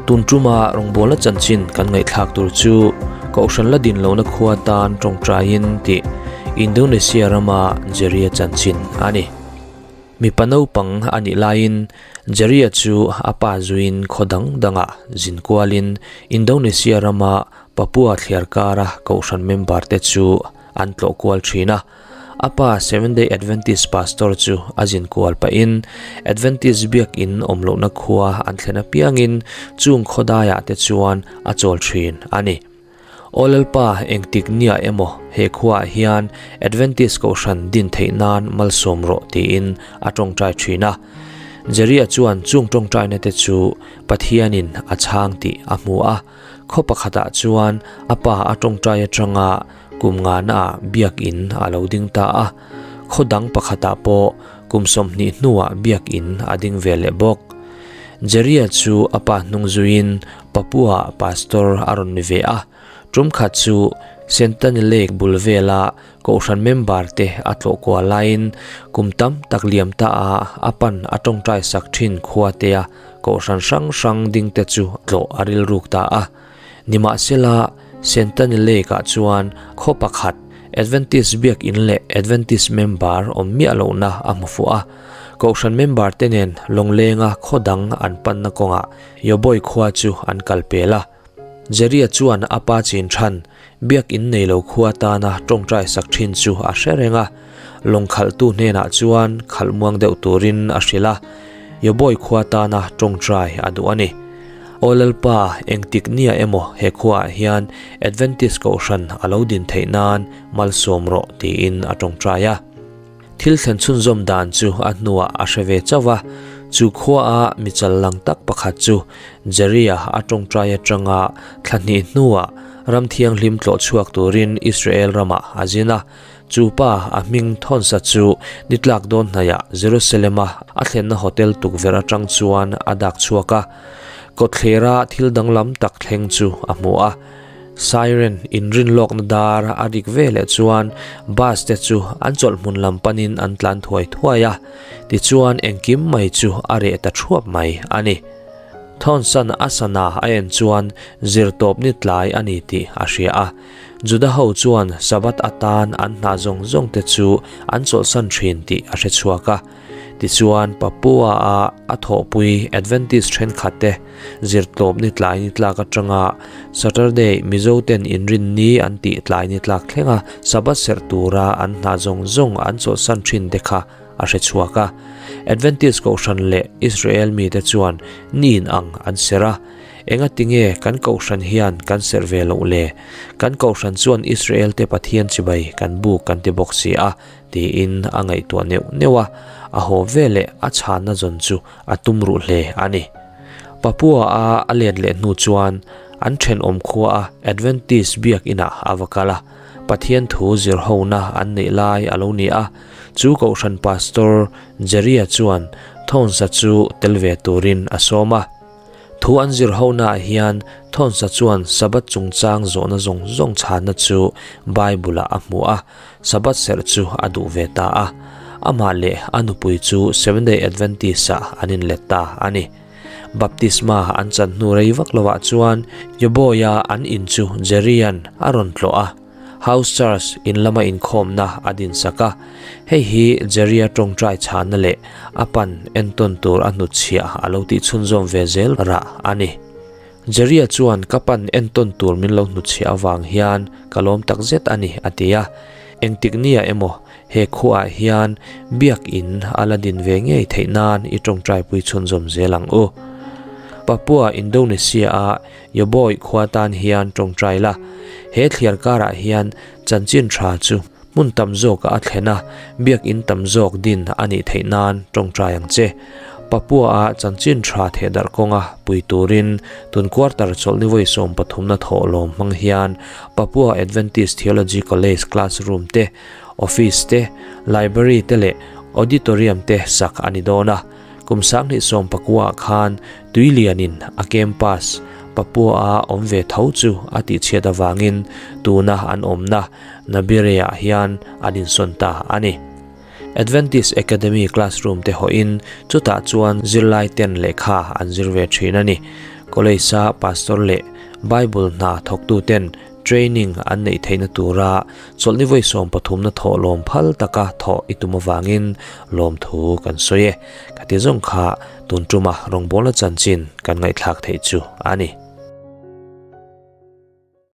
Tun tuma rawngbawlna chanchin kan ngaihthlak tur chu Kohhran la din lohna khua tan tawngtaiin tih Indonesia rama Jerry-a chanchin a ni. Mipa naupang a nih laiin Jerry-a chu a pa zuiin khaw dang dangah zin kualin Indonesia rama Papua thliar kara Kohhran member te chu an tlawh kual thin a. A pa Seventh-day Adventist pastor chu a zin kual pahin Adventist biakin awm lohna khua an thlen apiangin chung khawdaiah te chuan a chawl thin a ni. Aw Lalpa, engtik nia emaw he khuaah hian Adventist kohhran din theih nan malsawm rawh tiin a tawngtai thin a. Jerry-a chuan chung tawngtaina te chu Pathianin a chhang tih a hmu a. Khaw pakhatah chuan a pa a tawngtai atanga Kum ngana biakin a lo ding ta a, khaw dang pakhatah pawh kum 20 hnuah biakin a ding ve leh bawk. Jerry-a chu a pa hnung zuiin Papua pastor a rawn ni ve a, tum khat chu Sentani Lake bul vela kohhran member te a tlawh kual laiin kum tam tak liam ta a a pan a tawngtai sak thin khua tea kohhran hrang hrang ding te chu tlawh a rilruk ta a. Nimahsela, Sentani Lake-ah chuan khaw pakhat, Adventist biakin leh Adventist member awm miah lohna a hmu fuh a. Kohhran member te nen lawnglenga khaw dang an panna kawngah Yoboi khua chu an kal pel a. Jerry-a chuan a pa chin than, biakin nei lo khua tana tawngtai sak thin chu a hre reng a. Lawng khalhtu hnenah chuan khalh muang deuh turin a hrilh a, Yoboi khua tana tawngtai a duh a ni. Aw Lalpa, engtik nia emaw he khuaah hian Adventist Kohhran a lo din theih nan malsawm rawh tiin a tawngtai a. Thil thlen chhunzawm dan chu a hnuah a hre ve chauh va, chu khuaa mi chal lang tak pakhat chu Jerry-a a tawngtai atanga thla hnih hnuah ram thianghlim tlawh chhuak turin Israel ramah a zin a. Chu pa a hming thawnsa chu ni tlak dawn hnaiah Jerusalem-a a thlenna hotel tukverh atang chuan a dak chhuak a, kawtthlera thil danglam tak thleng chu a hmu a. Siren inrin lawkna dar a rik ve leh chuan bus te chu an chawlh hmun lam panin an tlan thuai thuai a, tichuan engkim mai chu a reh ta thuap mai a ni. Thawnsan a sana a en chuan zirtawp ni tlai a ni tih a hria a. Juda ho chuan Sabbath atan an hna zawng zawng te chu an chawlhsan thin tih a hre chhuak a. Tichuan Papua a a thawhpui Adventist thenkhat te zirtlawp ni tlai ni tlak atanga Saturday Mizo ten inrin ni an tih tlai ni tlak thlenga Sabbath serh tura an hna zawng zawng an chawlhsan thin te kha a hre chhuak a. Adventist kohhran leh Israel mite chuan niin ang an serh a. Engati nge kan kohhran hian kan serh ve loh le? Kan kohhran chuan Israel te Pathian chibai kan buk kan ti bawk si a, tiin a ngaihtuah neuh neuh a, a haw ve leh a chhanna zawn chu a tum ruh hle a ni. Papua a a let leh hnu chuan an thenawm khua a Adventist biak inah a va kal a, Pathian thu zir hona an neih lai a lo ni a, chu kohhran pastor Jerry-a chuan Thorns-a chu tel ve turin a sawm a. Thu an zir honaah hian Thorns-a chuan Sabbath chungchang zawhna zawng zawng chhanna chu Bible-ah a hmu a, Sabbath serh chu a duh ve ta a. Amah leh a nupui chu Seventh-day Adventist-ah an inlet ta a ni. Baptisma an chan hnu rei vak lovah chuan Yoboy-a an in chu Jerry-a'n a rawn tlawh a. House Church in lama inkhawmna a dinsak a, hei hi Jerry-a tawngtai chhanna leh a pan entawn tur a hnutchhiah a lo tih chhunzawm ve zel rah a ni. Jerry-a chuan ka pan entawn tur min lo hnutchhiah avang hian ka lawm tak zet a ni a ti a, engtik nia emaw he khuaah hian biakin a la din ve ngei theih nan i tawngtaipui chhunzawm zel ang u. Papua Indonesia-a Yoboi khua tan hian tawngtai la, he thliar karah hian chanchin tha chu hmun tam zawkah a thlen a, biakin tam zawk din a nih theih nan tawngtai ang che. Papua-a chanchin tha thehdarh kawnga pui turin tun quarter chawlhni vawi 13 na thawhlawm hmang hian Papua Adventist Theology College classroom te, office te, library te leh auditorium te sak a ni dawn a. Kum 2019 khan Tuilianin a campus Papua-a awm ve tho chu a tihchhiat avangin tuna an awmna Nabire-ah hian an insawn ta a ni. Adventist Academy classroom te hawhin chutah chuan zirlai ten lehkha an zir ve thin a ni. College-a Pastor leh Bible hna thawktuten training an neih theihna tura chawlhni vawi sawmpathumna thawh lawm phal taka thawh i tum avangin lawmthu kan sawi e. Khati zawng kha tun tuma rawngbawlna chanchin kan ngaihthlak theih chu a ni.